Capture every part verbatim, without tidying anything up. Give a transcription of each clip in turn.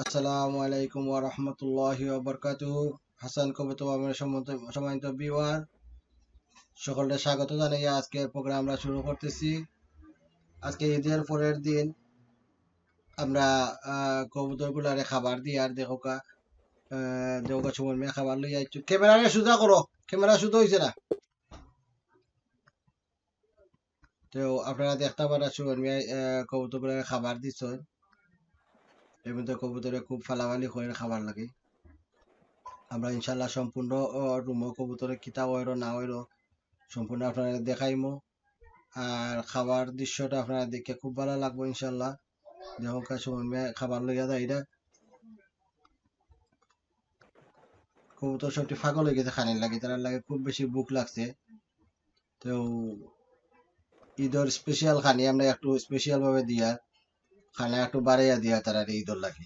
আসসালামু আলাইকুম ওয়া রাহমাতুল্লাহি ওয়া বারাকাতুহু। হাসান কবুতর ফার্মের সম্মানিত, সম্মানিত ভিউয়ার, সকলকে স্বাগত জানাই। আজকের প্রোগ্রাম আমরা শুরু করতেছি। আজকে ঈদের পরের দিন আমরা, আহ, কবুতরগুলারে খাবার দিয়ার। দেখউক্কা, আহ, দেখউক্কা সুমন মিয়া খাবার লইয়া আইছইন। ক্যামেরারে সোজা করো, ক্যামেরা সোজা অইছে না। তো আপনারা দেখতা পাররা সুমন মিয়া, আহ, কবুতরগুলারে খাবার দিছইন। এমনিতে কবুতরে খুব ফালাফালি করের খাবার লাগি। আমরা ইনশাআল্লাহ সম্পূর্ণ, আহ, রুমো কবুতরে কিতা অইরো না অইরো সম্পূর্ণ আপনারারে দেখাইমু। আর খাবার দৃশ্যটা আপনারা দেখিয়া খুব ভালা লাগবো ইনশাআল্লাহ। দেখউক্কা সুমন মিয়া খাবার লইয়া যাইরা। কবুতর সবটি পাগল অইগেছে খানির লাগি, তারার লাগি খুব বেশি ভুক লাগছে। তো ঈদর স্পেশাল খানি আমরা একটু স্পেশাল ভাবে দিয়ার, খানা একটু বাড়াইয়া দিয়ার তারারে ঈদর লাগি।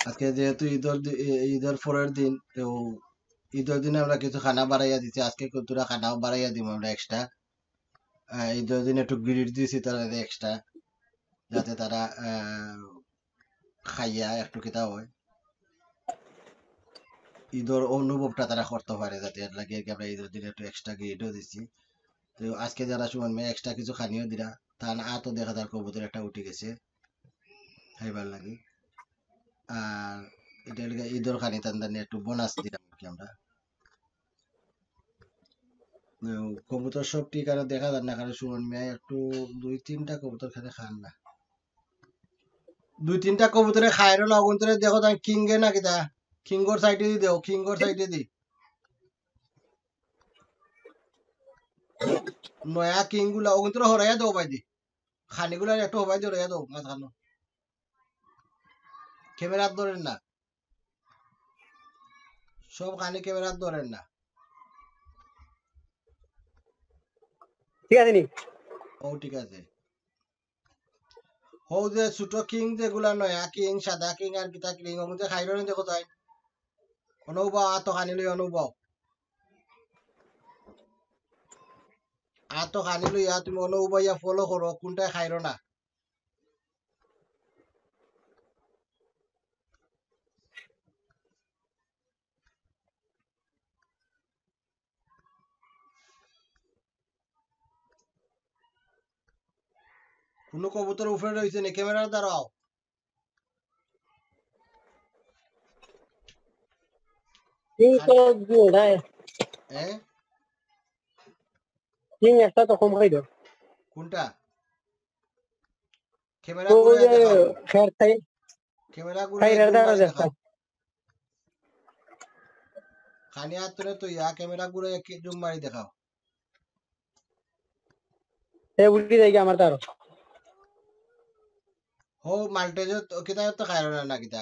আজকে যেহেতু ঈদর দি-, এ-, ঈদর পরের দিন, তো ঈদর দিনে আমরা কিছু খানা বাড়াইয়া দিছি, আজকে কিছুটা খানাও বাড়াইয়া দিমু আমরা এক্সট্রা। আহ, ঈদর দিনে একটু গ্রিট দিছি তারারে এক্সট্রা, যাতে তারা, আহ, খাইয়া একটু কিতা অয়, ঈদর অনুভবটা তারা করতো পারে, যাতে এর লাগি আর কি আমরা ঈদর দিনে একটু এক্সট্রা গ্রিটও দিছি। তো আজকে যারা সুমন মিয়া এক্সট্রা কিছু খানিও দিরা, তান আতো দেখা যার কবুতর একটা উঠি গেছে খাইবার লাগি। আর এটা হলো গিয়া ঈদর খানি, তান তান একটু বোনাস দিলাম আর কি আমরা। উম, কবুতর সব ঠিক আর দেখা যার না, কারণ সুমন মিয়া একটু দুই তিনটা কবুতর খানি খার না। দুই তিনটা কবুতরে খাইরো না, অগুন্তরে দেখো তাই কিংগে না কিতা, কিংগর সাইডে দি দেও, কিংগর সাইডে দি। নয়া কিংগুলা অগুন্তরে হরাইয়া দেও ভাই দি। খানিগুলা একটু হবাই দেও, হরাইয়া দেও মাঝখানো। ক্যামেরাত ধরের না। সব খানি ক্যামেরাত ধরের না। ঠিক আছে নি? ও, ঠিক আছে। হউ যে ছোট কিং যেগুলা নয়া কিং, সাদা কিং আর কিতা কিং, অগুনতে খাইরো না দেখো তাই। অনো উবাও, আতো খানি লই অনো উবাও। আতো খানি লইয়া তুমি অনো উবাইয়া ফলো করো, কুনটায় খাইরো না। কুনু কবুতর উপরে রইছে নি, ক্যামেরা দাঁড়াও। কিং তো দুইটায়। হ্যাঁ? কিং একটা তো কম খাইল। কোনটা? ক্যামেরা ও ঘুরাইয়া যে দেখাও। খের খাই। ক্যামেরা খাই ঘুরাইয়া রে, জুম দাঁড়া মারি দেখ। দেখাও। খানি আতরে তো ইয়া ক্যামেরা ঘুরাইয়া কি জুম মারি দেখাও। এ উল্টি যাই আমার তার। হো মাল্টেজ তো কিতা তো খাইল না, না কিতা?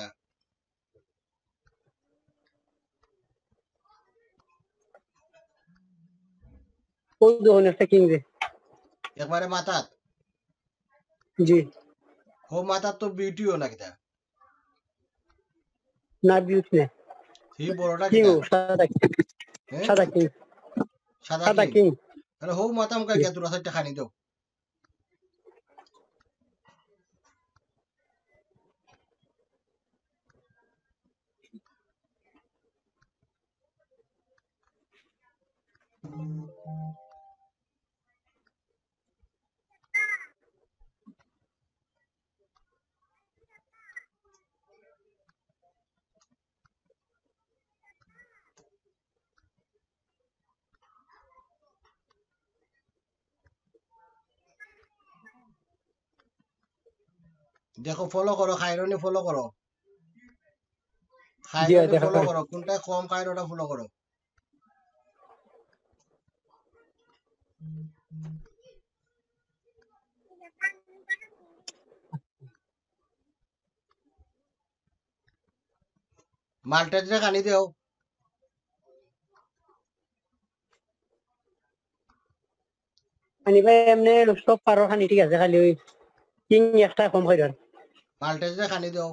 ওই দেখুন একটা কিং রে। একবারে মাথাত? জি। হো মাথাত তো বিউটিও না কিতা? না, বিউটি না। সেই বড়টা কিং কিতা? ও, সাদা কিং। হ্যাঁ? সাদা কিং। সাদা সাদা কিং। কিং। তাহলে হো মাথা মুখা গিয়া তোরা চারটা খানি দেও। দেখো, ফলো করো, খাইরনি ফলো করো। জি, খাইরনি দেখা ফলো যাক। করো, কোনটায় কম খাইর ওটা ফলো করো। মাল্টেজরে খানি দেও। মানে ভাই, এমনি সব পারো খানি, ঠিক আছে, খালি ওই কিং একটা কম খাইল আর। মাল্টেজরে খানি দেও।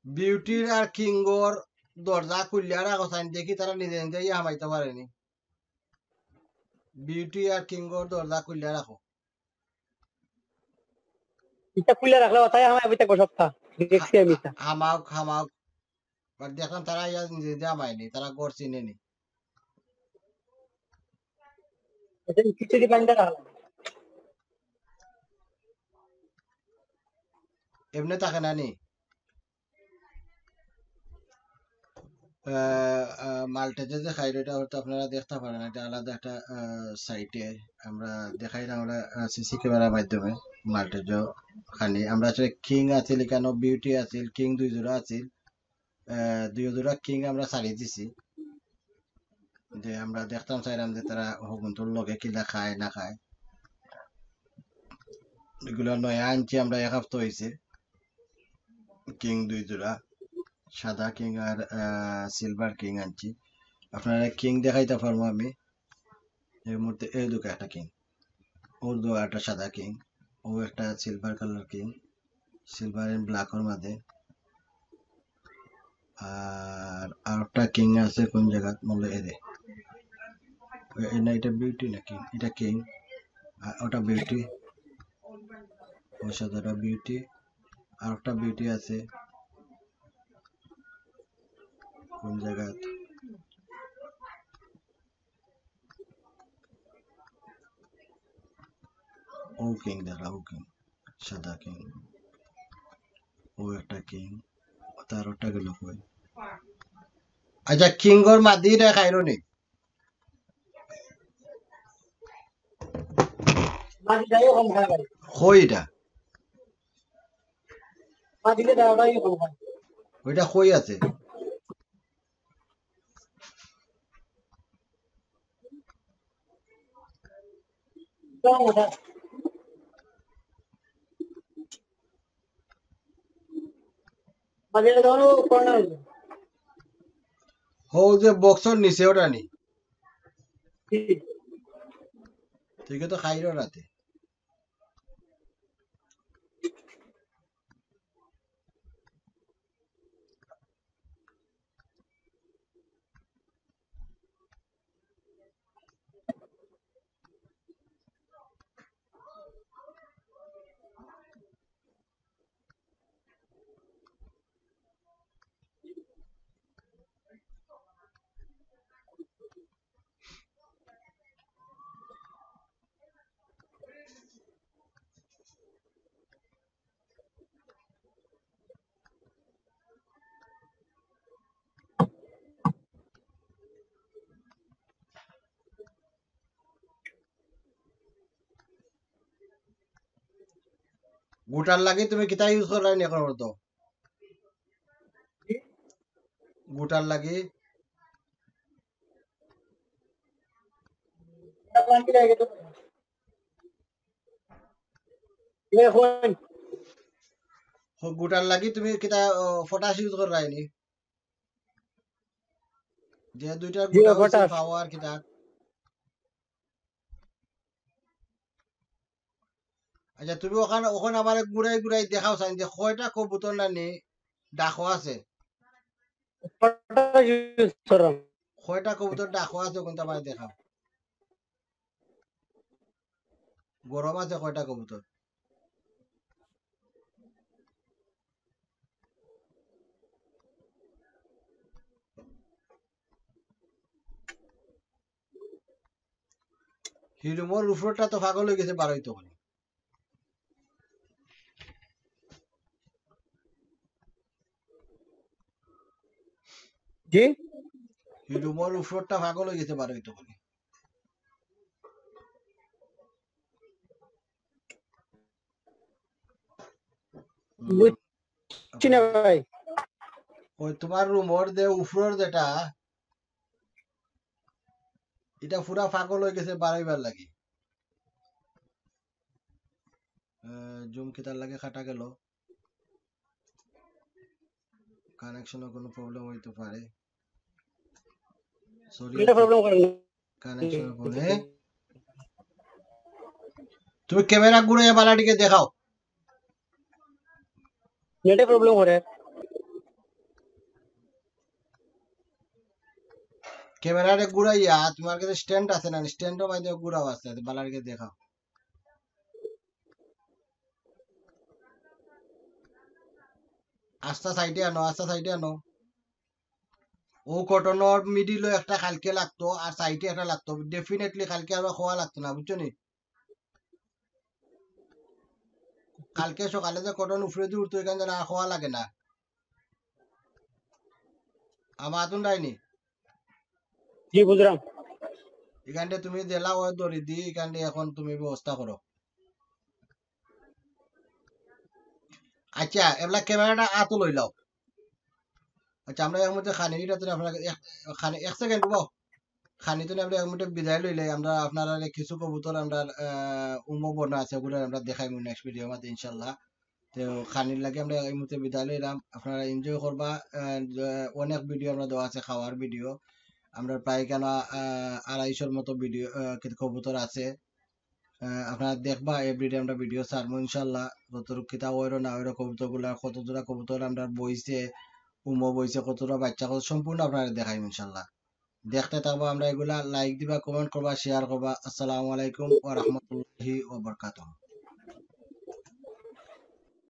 বিউটির আর কিংগর দরজা খুলিয়া রাখো, চাইন দেখি তারা নিজে নিজে ইয়া হামাইতে পারেনি। বিউটি আর কিংগর দরজা খুলিয়া রাখো। ইটা খুলিয়া রাখলে তাই আমার ভিতরে বসত্তা। দেখছি আমি ইটা। হামাউক, হামাউক। But দেখলাম তারা ইয়া নিজে নিজে হামায়নি, তারা ঘর চিনেনি। এটা কিছু কি পাইন্ডা রাখলাম। এমনে থাকে না নি? আহ, আহ, মাল্টেজে যে খাইরো, এটা হয়তো আপনারা দেখতে পারেন, এটা আলাদা একটা, আহ, সাইটে আমরা দেখাইলাম, আমরা, আহ, সিসি ক্যামেরার মাধ্যমে মাল্টেজও খানি। আমরা আসলে কিং আছিল, এখানে বিউটি আছিল, কিং দুই জোড়া আছিল, আহ, দুই জোড়া কিং আমরা ছাড়ি দিছি। যে আমরা দেখতাম চাইলাম যে তারা হগুন্তর লগে কিলা খায় না খায়। এগুলা নয়া আনছি আমরা, এক হাপ্তা হইছে। কিং দুই জোড়া, সাদা কিং আর, আহ, সিলভার কিং আনছি। আপনারা কিং দেখাইতে পারবো আমি এই মুহূর্তে। এই দুটো একটা কিং, ওর দু একটা সাদা কিং, ও একটা সিলভার কালার কিং, সিলভার এন্ড ব্ল্যাকর মাঝে। আর আরেকটা কিং আছে কোন জায়গা, মনে হয় এরে। এ, এ, না, এটা বিউটি না কিং, এটা কিং। আর ওটা বিউটি, ওর সাথে ওটা বিউটি। আর একটা বিউটি আছে কোন জায়গা? ও কিং দেখা, ও কিং, সাদা কিং, ও একটা কিং, তার ওটা গেল কই? আচ্ছা, কিংগর মাদি রে খাইরো নি? মাদি যাই কম খায় ভাই। কই এটা? মাদি রে দাও ভাই কম খায়। ওইটা কই আছে? হো, যে বক্সর নিচে ওটা নি। ঠিক আছে, খাইরো রাতে। গুটার লাগি তুমি কিতা ইউজ কররায় নি এখন পর্যন্ত? গুটার লাগি? ও, গুটার লাগি তুমি কিতা, ও, পটাশ ইউজ কররায় নি? যে দুইটা জি, গুটা হইছে পটাশ। পাওয়ার কিতা? আচ্ছা, তুমি ওখানে, ওখানে আমারে ঘুরাই ঘুরাই দেখাও চাইন যে কয়টা কবুতর নানি ডাকো আছে? কয়টা use করো? কয়টা কবুতর ডাকো আছে, কোনটা আমারে দেখাও। গরম আছে কয়টা কবুতর? হিরুমর উপরটা তো পাগল হয়ে গেছে, বারোই তো বলে। জি? হিরুমর উপরটা পাগল হয়ে গেছে, বারোই তো বলে। বুঝছি না ভাই। ওই তোমার রুমর যে উপরর যেটা, এটা পুরা পাগল হয়ে গেছে বারোইবার লাগি। আহ, জুম কিতার লাগি কাটা গেল। কানেকশনও কোনো প্রবলেম হইতে পারে। সরি, এটা প্রবলেম করে না। Connection problem. তুমি ক্যামেরা ঘুরে বালাটিকে দেখাও। নেটে প্রবলেম করে। ক্যামেরারে ঘুরাইয়া, তোমার কাছে স্ট্যান্ড আছে না? স্ট্যান্ডও বাইদে ঘুরাও, আস্তে আস্তে বালার গিয়া দেখাও। আস্তা সাইডে আনো, আস্তা সাইডে আনো। ও কটনর মিডিলও একটা কালকে লাগতো, আর সাইডে একটা লাগতো। ডেফিনেটলি কালকে আমরা খোয়া লাগতো না, বুঝছো নি? কালকে সকালে যে কটন উপরেদি উঠতো, ইখান যেন আর খোয়া লাগে না। আমার আতুন ডাইনি। জি, বুঝলাম। ইখানটা তুমি দিলা ওই দড়িদি, ইখানটা এখন তুমি ব্যবস্থা করো। আচ্ছা, এবলা ক্যামেরাটা আতো লইলাও। আচ্ছা, আমরা এর মধ্যে খানি ইটা তো আপনারা এক, খানি এক সেকেন্ড বাও। খানি তো আমরা এর মধ্যে বিদায় লইলাই। আমরা আপনারা কিছু কবুতর আমরা, আহ, উমো বনা আছে, ওগুলো আমরা দেখাইমু নেক্সট ভিডিও মধ্যে ইনশাল্লাহ। তো খানির লাগি আমরা এই মুহূর্তে বিদায় লইলাম। আপনারা এনজয় করবা, আহ, যে অনেক ভিডিও আমরা দেওয়া আছে, খাওয়ার ভিডিও। আমরা প্রায় কেন, আহ, আড়াইশোর মতো ভিডিও, আহ, কবুতর আছে। আহ, আপনারা দেখবা, এভরিডে আমরা ভিডিও ছাড়মু ইনশাল্লাহ। যতটুক কিতা অইরো না অইরো কবুতরগুলা, কত জোড়া কবুতর আমরা বইছে, উমো বইছে, কত জোড়া বাচ্চা, কত সম্পূর্ণ আপনারা দেখাইমু ইনশাল্লাহ। দেখতে থাকবা আমরা এগুলা, লাইক দিবা, কমেন্ট করবা, শেয়ার করবা। আসসালামু আলাইকুম ওয়া রাহমাতুল্লাহি ওয়া বারাকাতুহু।